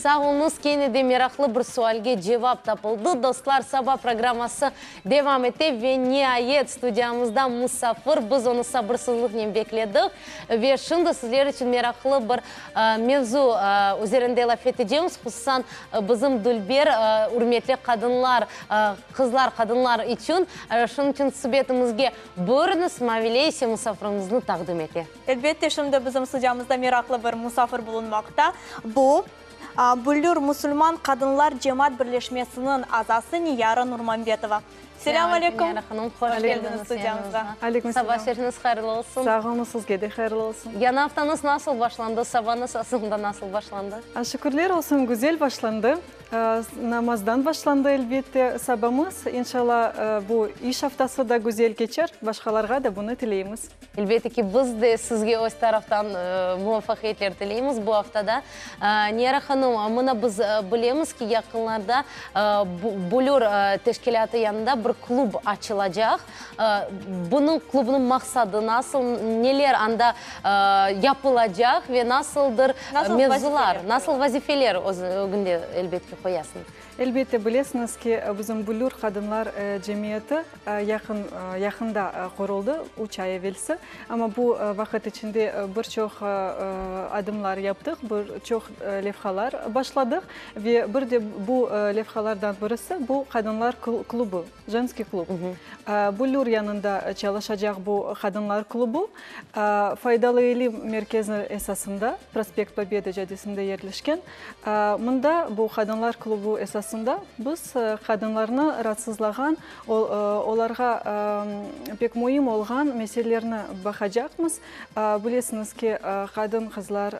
Sağ oluñız, kene de meraqlı bir sualge cevap tapıldı. Dostlar, Saba programması devam ete ve niayet studiyamızda musafir, biz onı sabırsızlıqnen bekledik ve şimdi sizler içün meraqlı bir mevzu üzerinde laf etecemiz, hususan bizim dülber, ürmetli qadınlar, qızlar, qadınlar içün. Şunıñ içün subetimizge buyurıñız, Mavile ise musafirimizni taqdim ete. Elbette, şimdi bizim studiyamızda meraqlı bir musafir bulunmaqta. Bu, Büllür musulman qadınlar cemaat birleşmesiniñ azası Niyara Nurmambetova. Selâm aleyküm! Niyara hanım, hoş keldiñiz studiyamızğa. Aleyküm selâm. Saba şerifiniz hayırlı olsun. Sağ oluñız, sizge de hayırlı olsun. Yañı aftañız nasıl başlandı, sabañız aslında nasıl başlandı? Şükürler olsun, güzel başlandı. Namazdan başlandı, elbette, sabamız. İnşalla, bu iş aftası da güzel keçer, başqalarğa da bunı tileymiz. Elbette ki, biz de sizge öz taraftan muvafaqiyetler tileymiz bu aftada. Niyara hanım, mına biz bilemiz ki, yaqınlarda Büllür teşkilâtı yanında bir klub açılacaq. Bunıñ, klubnıñ maqsadı nasıl, neler anda yapılacaq ve nasıldır mevzular, nasıl vazifeler öz ögünde, elbette ki, qoyasıñız? Elbette, bilesiñiz ki, bizim Büllür qadınlar cemiyeti yaqın, yaqında quruldı, üç ay evelsi. Amma bu vaqıt içinde bir çoq adımlar yaptıq, bir çoq levhalar başladıq. Ve bir de bu levhalardan birisi, bu qadınlar klubu, Jenskiy klub. Büllür yanında çalışacaq bu qadınlar klubu Faydalı ilim merkezi esasında, Prospekt Pobeda caddesinde yerleşken. Mında bu qadınlar klubu esasında biz qadınlarnı raatsızlağan, olarğa pek müim olğan meselelerni baqacaqmız. Bilesiñiz ki, qadın-qızlar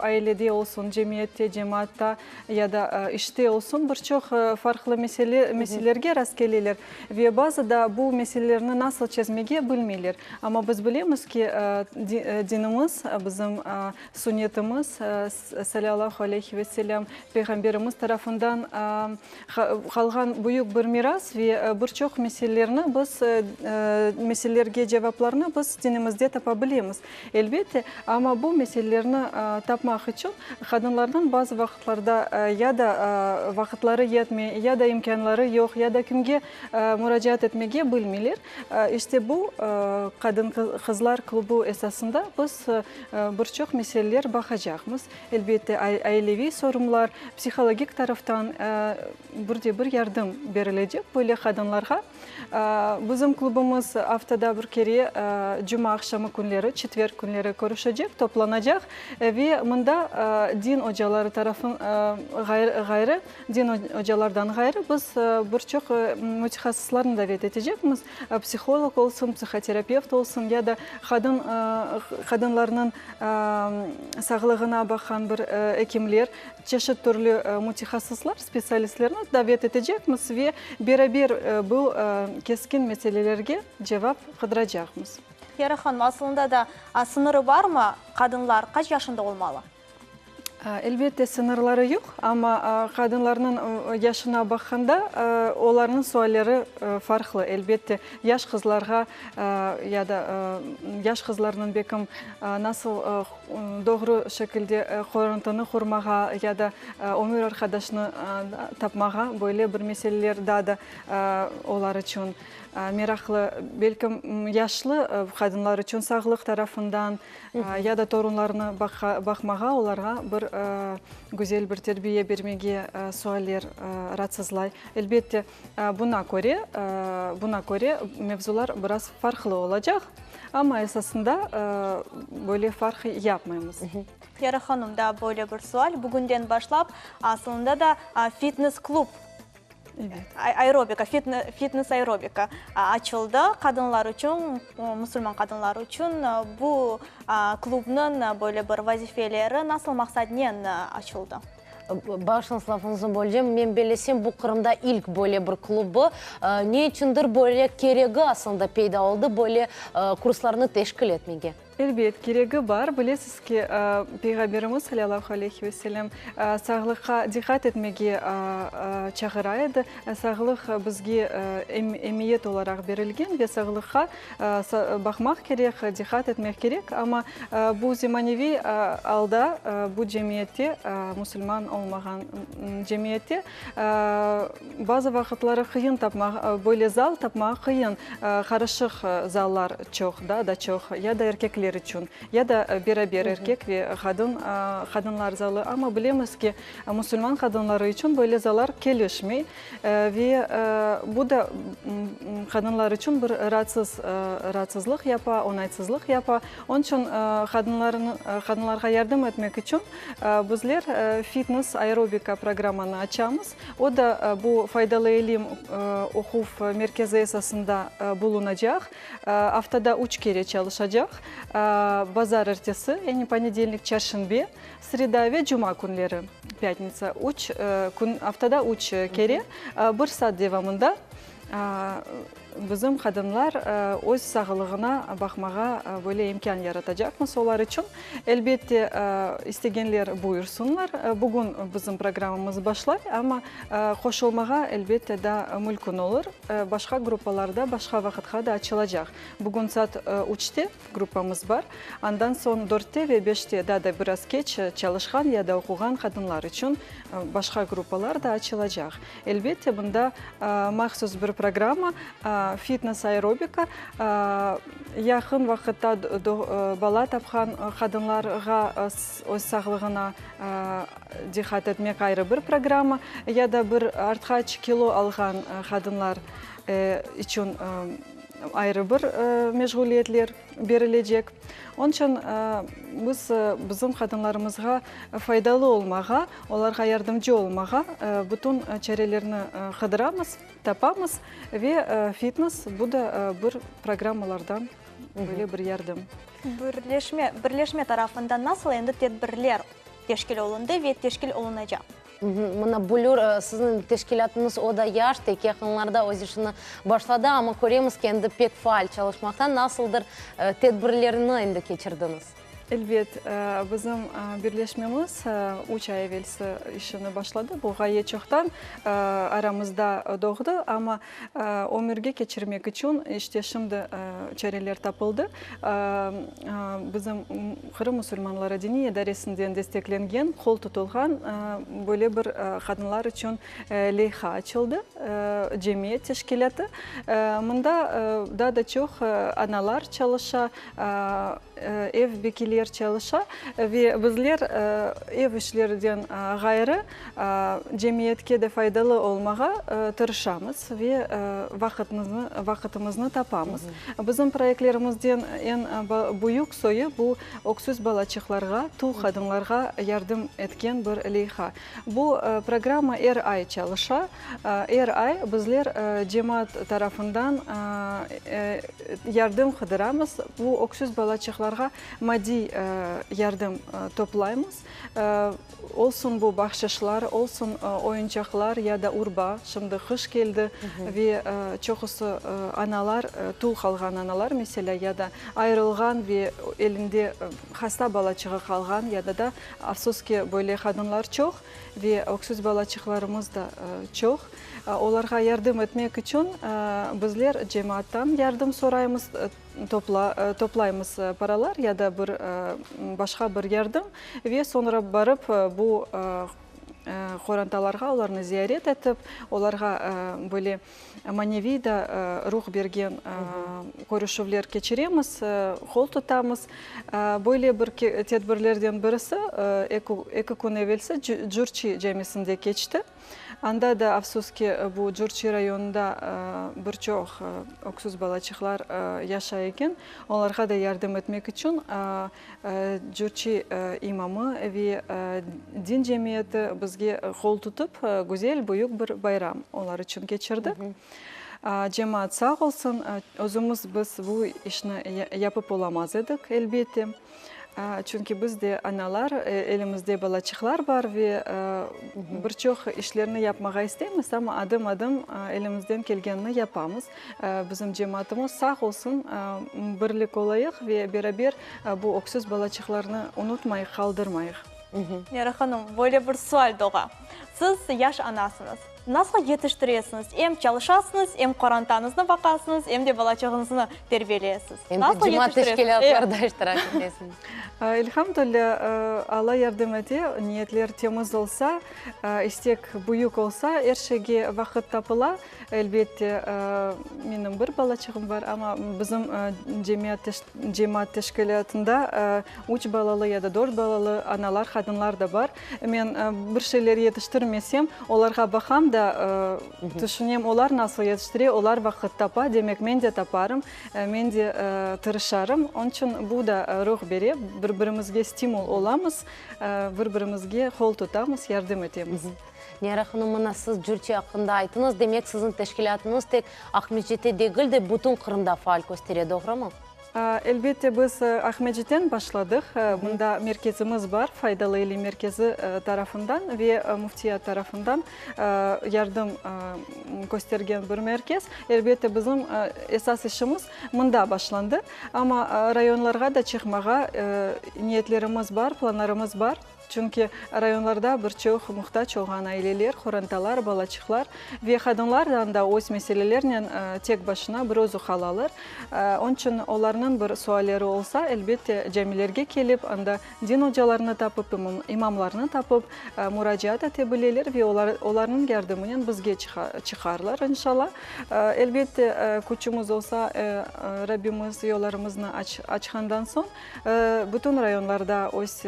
ailede olsun, cemiyette, cemaatta ya da işte olsun bir çoq farqlı mesele, meselelerge rastkeleler ve bazı da bu meselelerni nasıl çezmege bilmeyler. Amma biz bilemiz ki, dinimiz, bizim Sünnetimiz, salâllahu aleyhi ve selâm, Peyğamberimiz tarafından qalğan büyük bir miras ve bir çoq meselelerni biz, meselelerge cevaplarnı biz dinimizde tapa bilemiz, elbette. Amma bu meselelerni tapmaq içün qadınlarnıñ bazı vaqıtlarda ya da vaqıtları yetmey, ya da imkânları yoq, ya da kimge muracaat etmege bilmeyler. İşte bu qadın-qızlar klubu esasında biz Bir çoq meseleler baqacaqmız. Elbette, aileviy sorunlar, psihologik taraftan bir de bir yardım berilecek böyle qadınlarğa. Bizim klubumız aftada bir kere cuma aqşamı künleri, çetverg künleri körüşecek, toplanacaq ve mında din ocaları tarafın ğayrı, din ocalardan ğayrı biz bir çoq mütehassıslarnı davet etecekmiz. Psiholog olsun, psihoterapevt olsun ya da qadın, qadınlarnıñ sağlığına baqqan bir ekimler, çeşit türlü mütehassıslar, spetsialistlerni davet etecekmiz ve beraber bu keskin meselelerge cevap qıdıracaqmız. Yara hanım, asılında da sıñırı barmı, qadınlar qaç yaşında olmalı? Elbette, sıñırları yoq, amma qadınlarnıñ yaşına baqqanda, olarnıñ sualleri farqlı. Elbette, yaş qızlarğa ya da yaş qızlarnıñ belkim nasıl doğru şekilde qorantanı qurmağa ya da ömür arqadaşını tapmağa, böyle bir meseleler daa da olar içün meraqlı. Belkim, yaşlı qadınlar içün sağlıq tarafından Ya da torunlarını baqmağa, olarğa bir güzel bir terbiye bermege sualler raatsızlay. Elbette, buna köre, buna köre mevzular biraz farqlı olacaq, amma esasında böyle farq yapmaymız. Yara hanım, daa böyle bir sual, bugünden başlap, asılında da fitnes-klub Aerobika, fitnes aerobika açıldı qadınlar içün, musulman qadınları içün. Bu klubnıñ böyle bir vazifeleri nasıl maqsadnen açıldı? Bağışlañız, lafıñıznı bölcem. Men bellesem, bu Qırımda ilk böyle bir klubı. Ne içündir böyle keregi aslında peyda oldı böyle kurslarnı teşkil etmege? Elbet, keregi bar. Bilesiz ki, Peyğamberimiz, salâlâhu aleyhi ve sellem, sağlıqqa diqqat etmege çağıra edi. Sağlıq bizge emiyet olaraq berilgen ve sağlıqqa baqmaq kerek, diqqat etmek kerek. Amma bu zemaneviy alda, bu cemiyette, musulman olmağan cemiyette bazı vaqıtları qıyın tapmaq, böyle zal tapmaq qıyın. Qarışıq zallar çoq, daa da çoq, ya da erkekler içün, ya da beraber erkek ve qadın, qadınlar zalı. Amma bilemiz ki, musulman qadınları içün böyle zallar kelişmey ve bu da qadınlar içün bir raatsız, raatsızlıq yapa, oñaytsızlıq yapa. Onıñ içün qadınlarnı, qadınlarğa yardım etmek içün bizler fitness aerobika programmanı açamız. O da bu Faydalı ilim oquv merkezi esasında bulunacaq. Aftada üç kere çalışacaq, bazarertesi, yani ponedelnik, çarşenbe, sreda ve cuma künleri, pâtnitsa, üç kün, aftada üç kere bir saat devamında Bizim qadınlar öz sağlığına baqmağa böyle imkân yaratacaqmız olar içün. Elbette, istegenler buyursınlar. Bugün bizim programmamız başlay, amma qoşulmağa, elbette, da mülkün olur. Başqa gruppalar da başqa vaqıtqa da açılacaq. Bugün saat üçte gruppamız bar. Andan soñ dörtte ve beşte, daa da biraz keç çalışqan ya da oquğan qadınlar içün başqa gruppalar da açılacaq. Elbette, bunda mahsus bir programma, fitness-aerobika, yaqın vaqıtta bala tapqan qadınlarğa öz sağlığına diqqat etmek ayrı bir programma, ya da bir artqaç kilo alğan qadınlar içün ayrı bir meşğuliyetler berilecek. Onıñ içün biz bizim qadınlarımızğa faydalı olmağa, olarğa yardımcı olmağa bütün çarelerni qıdıramız, tapamız ve fitness bu da bir programmalardan böyle bir yardım. Birleşme, birleşme tarafından nasıl endi tedbirler teşkil olundı ve teşkil olunacaq? Mına, Bülür, siziñ teşkilâtıñız o da yaş, tek yaqınlarda öz işini başladı, amma köremiz ki, endi pek faal çalışmaqta. Nasıldır tedbirlerni endi keçirdiñiz? Elbet, bizim birleşmemiz üç ay evelsi işini başladı. Bu ğaye çoqtan aramızda doğdı, amma ömürge keçirmek içün işte şimdi çareler tapıldı. Bizim Qırım musulmanları diniy idaresinden desteklengen, qol tutulğan böyle bir qadınlar içün leyha açıldı, cemiyet teşkilâtı. Mında daa da çoq analar çalışa, ev bekiler çalışa ve bizler ev işleriden ğayrı cemiyetke de faydalı olmağa tırışamız ve vaqıtımıznı tapamız. Bizim proyektlerimizden eñ büyük soyu bu öksüz balaçıqlarğa, tul qadınlarğa yardım etken bir leyha. Bu programma er ay çalışa. Er ay bizler cemaat tarafından yardım qıdıramız. Bu öksüz balaçıqlarğa maddiy yardım toplaymız. Olsun bu bahşışlar, olsun oyuncaqlar ya da urba. Şimdi qış keldi ve çoqusı analar, tul qalğan analar, meselâ, ya da ayırılğan ve elinde hasta balaçığı qalğan ya da da, afsus ki, böyle qadınlar çoq ve öksüz balaçıqlarımız da çoq. Olarğa yardım etmek içün bizler cemaattan yardım soraymız. Toplaymız paralar ya da bir başqa bir yardım ve soñra barıp bu qorantalarğa olarnı ziyaret etip, olarğa böyle maneviy da ruh bergen körüşüvler keçiremiz, qol tutamız. Böyle bir tedbirlerden birisi eki kün evelsi Cürçi camisinde keçti. Anda da, afsus ki, bu Curçı rayonında bir çoq öksüz balaçıqlar yaşay eken. Olarğa da yardım etmek içün Curçı imamı ve din cemiyeti bizge qol tutıp, güzel, büyük bir bayram olar içün keçirdik. Cemaat sağ olsun, özümiz biz bu işni yapıp olamaz edik, elbette. Çünki biz de analar, elimizde balaçıqlar bar ve bir çoq işlerni yapmağa isteymiz, amma adım-adım elimizden kelgenini yapamız. Bizim cemaatımız sağ olsun, birlik olayıq ve beraber bu öksüz balaçıqlarnı unutmayıq, qaldırmayıq. Niyara hanım, böyle bir sual doğa. Siz yaş anasıñız. Nasıl yetiştiresiñiz? Em çalışasıñız, em qorantañıznı baqasıñız, em de balaçığıñıznı terbiyeleyesiz. Em de cemaat teşkilâtlarda iştirak etesiñiz. Elhamdülilâ, Alla yardım ete, niyetler temiz olsa, istek büyük olsa, er şeyge vaqıt tapıla. Elbette, menim bir balaçığım bar, amma bizim cemaat teşkilâtında üç balalı ya da dört balalı analar, qadınlar da bar. Men bir şeyler yetiştirmesem, olarğa baqam da, tüşünem, olar nasıl yetiştire, olar vaqıt tapa, demek men de taparım, men de tırışarım. Onıñ içün bu da ruh bere, bir-birimizge stimul olamız, bir-birimizge qol tutamız, yardım etemiz. Niyara hanım, mına siz Cürçi aqqında aytıñız, demek siziñ teşkilâtıñız tek Aqmescitte degil de, bütün Qırımda faal köstere, doğrumı? Elbette, biz Aqmescitten başladıq. Mında merkezimiz bar, Faydalı ilim merkezi tarafından ve Müftiyat tarafından yardım köstergen bir merkez. Elbette, bizim esas işimiz mında başlandı. Amma rayonlarğa da çıqmağa niyetlerimiz bar, planlarımız bar. Çünki rayonlarda bir çoq muhtac olğan aileler, qorantalar, balaçıqlar ve qadınlar da anda öz meselelernen tek başına bir özü qalalar. Onıñ içün olarnıñ bir sualleri olsa, elbette, camilerge kelip, anda din ocalarını tapıp, imamlarnı tapıp, muracaat ete bileler ve olarnıñ yardımınen bizge çıqarlar, inşallah. Elbette, küçümiz olsa, Rabbimiz yollarımıznı açqandan soñ, Bütün rayonlarda öz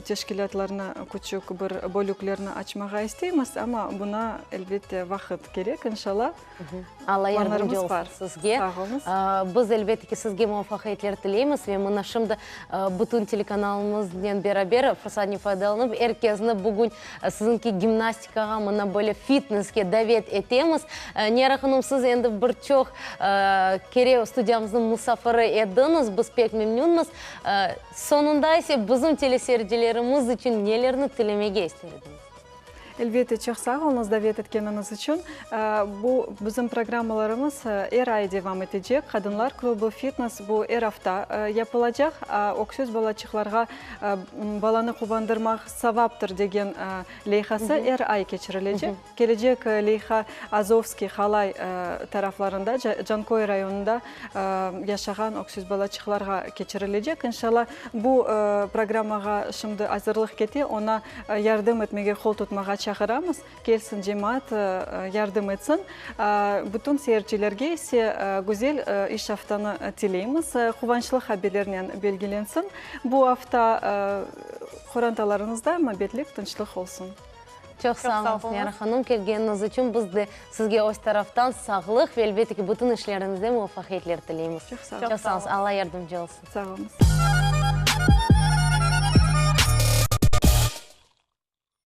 teşkilâtlarnı, küçük bir bölüklerni açmağa isteymiz, amma buna, elbette, vaqıt kerek, inşallah. Alla yardımcı olsun sizge. Sağ oluñız. Biz, elbette ki, sizge muvafaqiyetler tileymiz ve mına şimdi bütün telekanalımıznen beraber fırsatnen faydalanıp, er kesni bugün Siziñki gimnastikağa, mına böyle fitneske davet etemiz. Niyara hanım, siz endi bir çoq kere studiyamıznıñ musafiri ediñiz, biz pek memnünmiz. Soñunda ise bizim teleseyircilerimiz içün nelerni tilemege ister ediñiz? Elbette, çoq sağ oluñız davet etkeniñiz içün. Bu bizim programmalarımız er ay devam etecek. Qadınlar klubu, fitnes bu er afta yapılacaq. Öksüz balaçıqlarğa balanı quvandırmaq savaptır degen leyhası er ay keçirilecek. Kelecek leyha Azovskiy, Halay taraflarında, Canköy rayonında yaşağan öksüz balaçıqlarğa keçirilecek. İnşallah, bu programmağa şimdi azırlıq kete, oña yardım etmege, qol tutmağa çağıramız. Kelsin cemaat, yardım etsin. Bütün seyircilerge ise güzel iş aftanı tileymiz. Quvançlı haberlernen belgilensin. Bu afta qorantalarıñızda mabetlik, tınçlıq olsun. Çoq sağ oluñız, Niyara hanım, kelgeniñiz içün. Biz de sizge öz taraftan sağlıq ve, elbette ki, bütün işleriñizde muvafaqiyetler tileymiz. Çoq sağ oluñız. Çoq sağ oluñız. Alla yardımcı olsun. Sağ oluñız.